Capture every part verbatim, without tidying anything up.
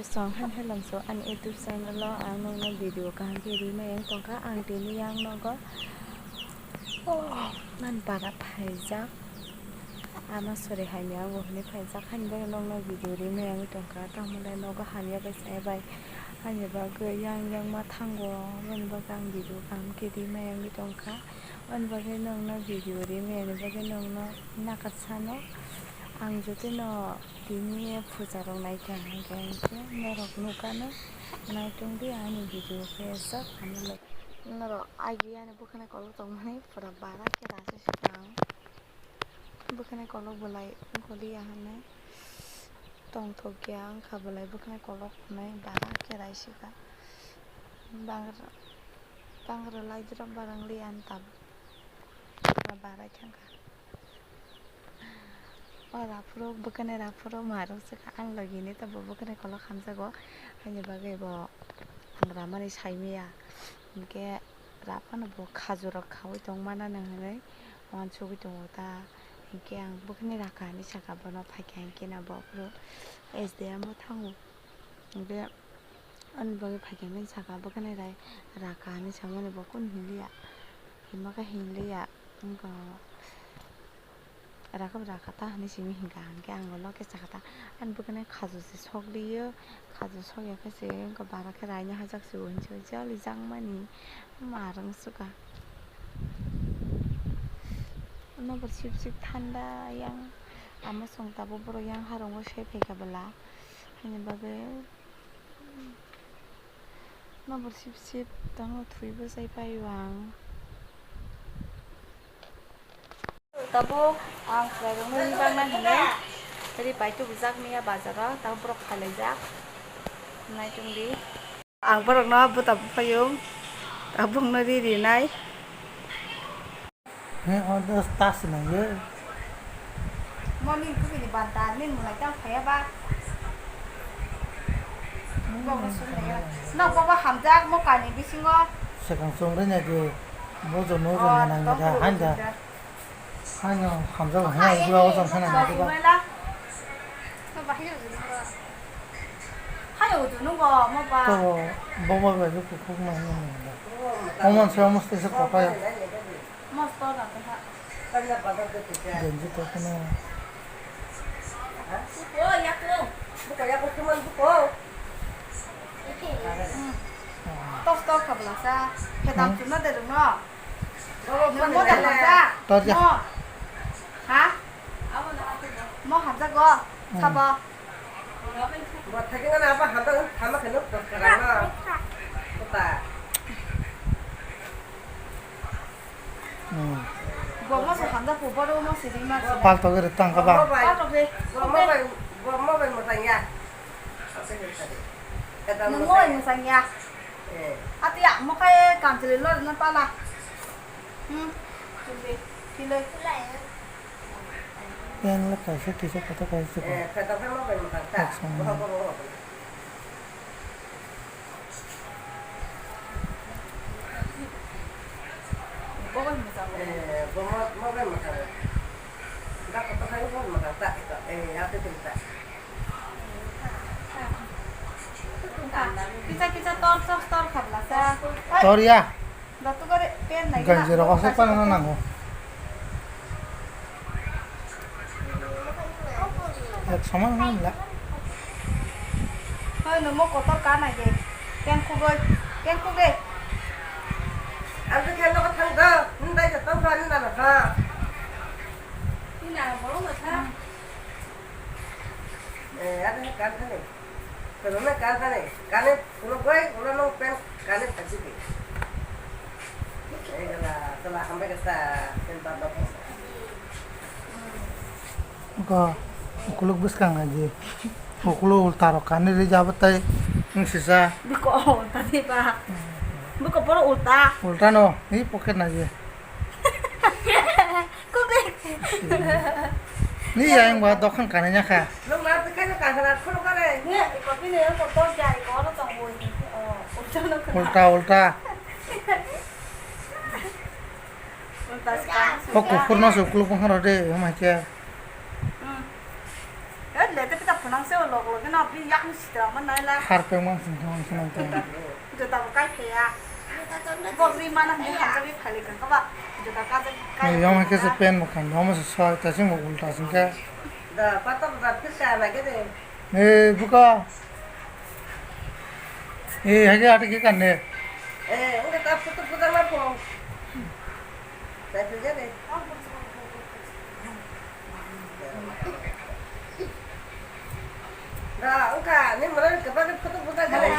Song han helong so ani YouTube channel o ang nokno video kaham khe ri maya wng tongkha. Ang tini yang nogo, oh, nan bara phaijak. Ama sori hamya bo hwnwi phaijak, hani bagwi nokno video ri maya wngwi tongkha. Tamo le nogo hamya bai chaya bai, hani bagwi yang yang ma thango, aboni bagwi ang video kaham khe ri maya wngwi tongkha. Aboni bagwi nokno video ri maya ni bagwi nokno nakar sano. Ang jotono tini puja rok naikha, hwnkhe hwnkhe norok nukano naitung di ani video khe sak ano le. Norok agi ani bwkhani kolok tongmani pura bara khe rasi swkang. Bwkhani kolok belai goliya hwnwi tongthokya wngkha, belai bwkhani kolok hwnwi bara khe raisika. Bangra, bangra laijrok barang li ani tabuk bara thangkha. O raphuru bwkhani raphuru marok swkha ani logini tabuk bwkhani kolok hamjago, haini bagwi bo ang ramani saimaya, hinkhe raphano bo khajurok khaui tongmana nang hinwi. Uansugwi tongo ta, hinkhe ang bwkhani raka hinwi saka bono, phaikha hinkhe na bo phuru S D M o thango. Hinkhe ani bagwi phaikha hinwi saka bwkhani rai raka hinwi samani bo kunu hinliya, himma khe hinliya wngkha raka bo raka ta hinwi simi hinkha, hinkhe ang bono khe saka ta ani bwkhani khaju se sok liyo. Khaju sokya khe se wngkha bara khe raina hajak se hinwi se jali jakmani marwng swkha. Nobo sip sip thanda yang ama song tabuk borok yang harungo se phaikha bwla haini bagwi nobo sip sip tangno thwibo chai paio ang. Tabuk ang chwrairokno ri bakna hinwi ri pai tubujak miya bazaro, tabuk borok khailaijak. Naitung di. Ang borokno bwta buphayung tabukno ri rinai. He, o dos tas nangyo. Mo nini kubini banta, nini mwlai tang phaiya ba? Bobo sumlaiya. Nok bobo hamjak mo kani bisingo. Swkang chumrwini age, bo jono jono nangya da, hain da. Haino hamjak, haino ugla o jang sana nangya da. Hayo udu nungo mo ba. To bo, bo ba ba kukhuk nang nang da. Oman se omo se se kotaya. Mosto na tongkha. Genji to kono. Buko, yaku. Buko, yaku, suman buko. Hmm. Tos tor kha bwlasa. Khe dam chumna de rwngno. Nung mo dam hamjak. Tor ja. Mo. Ha? Mo hamjak go. Hmm. Sabo. Bo thagi ngana apa hamjak, sama khe nuk tos karang no. Kota. Hmm. Bo mo se hamjak ko, boro mo se ringma se. Palto gere tang ka ba. Palto ge. Bo mo bai, bo mo bai mo tang ya. Nung mo bai mo tang ya. Eh. Ati ya, mo kai kam chili lo na pala. Hmm. Chumbi. Chili. Pen le kaisa kisa kota kaisa ko. Eh, kata mo bai mo tang ta. Ek song. Bo bo bo. Bo bai mo tang. Eh, bo mo, mo bai mo tang. Da kota kai bo mo tang ta. Eh, ya te ta. Kisa kisa tor tor tor kha bwlasa. Tor ya. Ganji rok aswk panna nango. Ek soman wngla. Hoi no mo kotor ka nai de. Keng kugoi, keng kuge. Ang khe nogo thang do. Nung dai jotong kha nung nana kha. Nina borok no kha. Eh, ano kan thani. Kwbangma kan thani. Kani phunukgwi ulo nwng pen kani phaisidi. Ei gala, tola hambai kasa, pen bab bab. Ko ukuluk bwskang na ji. Ukuluk ulta rok kani ri jabo tai wng sisa. Biko ulta di ba. Biko poro ulta. Ulta no, ni pocket na ji. Kubek. Ni yang ba dokan kanai nya kha. Nung ma pikha ni kahra khulu kare. Ni ko bini ko to jai ko ro tong bo ni. Oh, ulta no kha. Ulta, ulta. Ulta sekarang. Ko kukur no suklu pun karo de, ma kya. Hmm. Eh, le te pita phone Ang se log log no bi yak ni sitra man nai la. Har pe mang sing thang sing thang. Juta bo kai phe ya. Bo ri mana ni hamjagwi phai le kha ba. Juta ka je kai. Yong ha ke se pen bo khan, yong se soi ta sing bo ulta sing khe. Da pata da phir ka na ke de. Eh, buka. Eh, hage ate ke kan ne. Eh, udah tak putu putar lah po. Saya kerja deh. Da, uka, ni mana ke pakai putu putar kan ne.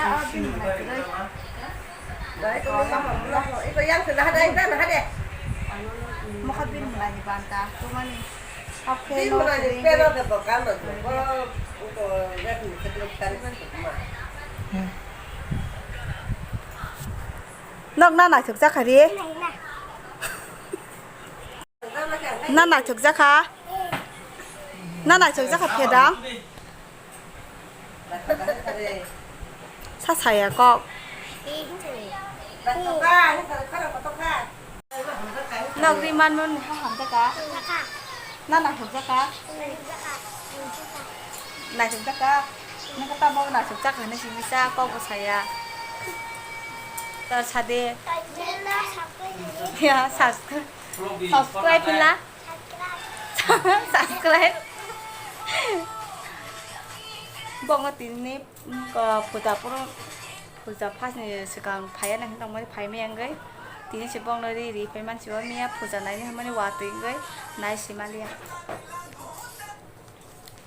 Dari tu mama pulang po. Itu yang sudah ada, itu dah ada. Mokha bin mulai ni banta, tu mani. Oke, no, pero de bokal no, ko, ko, ya, ni se lo kan. Nok na naithok jakha ri? Na naithok jakha? Na naithok jakha phedang? Sa saya kok. Nok ri manmani ha hamjakha? Na naithok jakha? Naithok jakha? Nokha tamo naithok jakha hinwi simi sa kok bo saya. Tar sade. Ya, subscribe. Subscribe hila. Subscribe. Bongo tini, mm, ko puja poro, puja phas ni swkang phaiya na hinwi tongmani phaimaya wngwi. Tini se bongno ri ri phaiman se miya puja naini hwnmani watwi wngwi nai se maliya.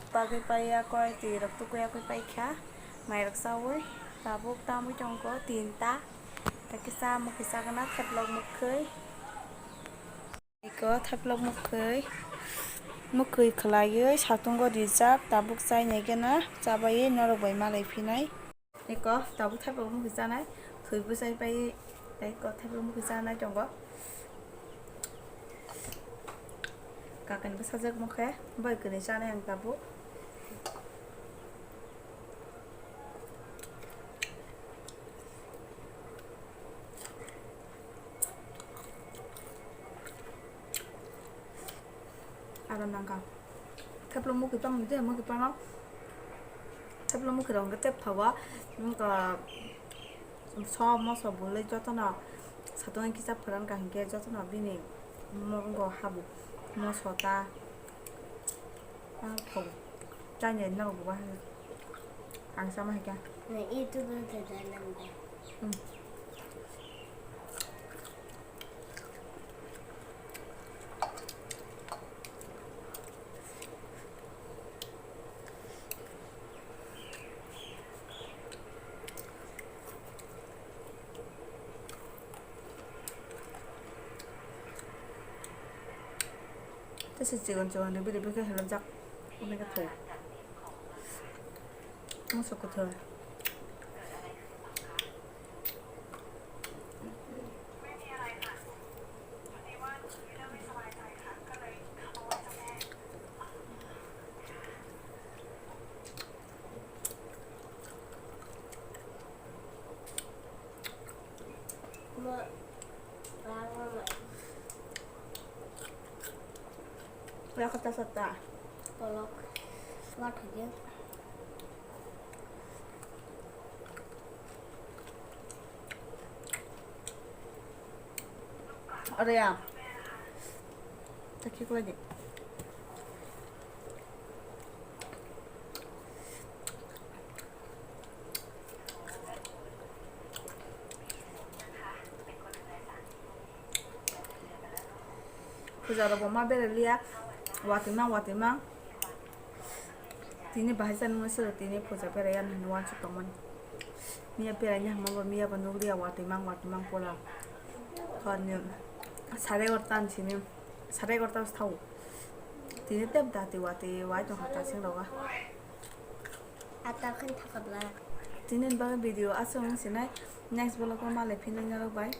Bagwi paiya koi twi rok tukui yakui paikha. Mai rok chaui tabuk tamui tongkho tinta. Tei kisa mukhi chagana theplok mukhui. Eko theplok mukhui, mukhui khwlaiwi satungo rijak, tabuk chainai gana chabaiwi norok bai malai phinai. Eko tabuk theplok mukhui chanai, thwi bwsai pai, tei eko theplok mukhui chanai tongo. Kakani bwsajak mokhe, bai kwnwi chanai ang tabuk. Aro nangkha. Theplo mukhi tamo je, mukhi pano. Theplo mukhi rok hwnkhe tep thawa. Wngkha so moso bwlwi jotono satung kisa phuran ka hinkhe jotono bini mongo habu moso ta. Ang thok. Chani norok bo bahai. Ang sama hai kha. Na YouTube-o khe janang ba. Hmm. Tei se chikon chikon ribi ribi khe helojak, hwnwi khe thwi. Moso kwthwi. Yakata sata. Tolok. Wathagya. Area. Takhi ko di. Puja rok bo ma bera liya, watwi mang, watwi mang. Tini bahai chani mani sero tini puja bera ya nini wansuk tongmani. Miya bera ya hama bo miya bo nukliya watwi mang, watwi mang pura. Hor ni sare egarota ni sini, sare egarota bwsao. Tini tep dati watwi wai tongkha ta seng roga. Ata khan thakabla. Tini ni bagwi video aswk wng sinai. Next vlog o malai philai narok bai.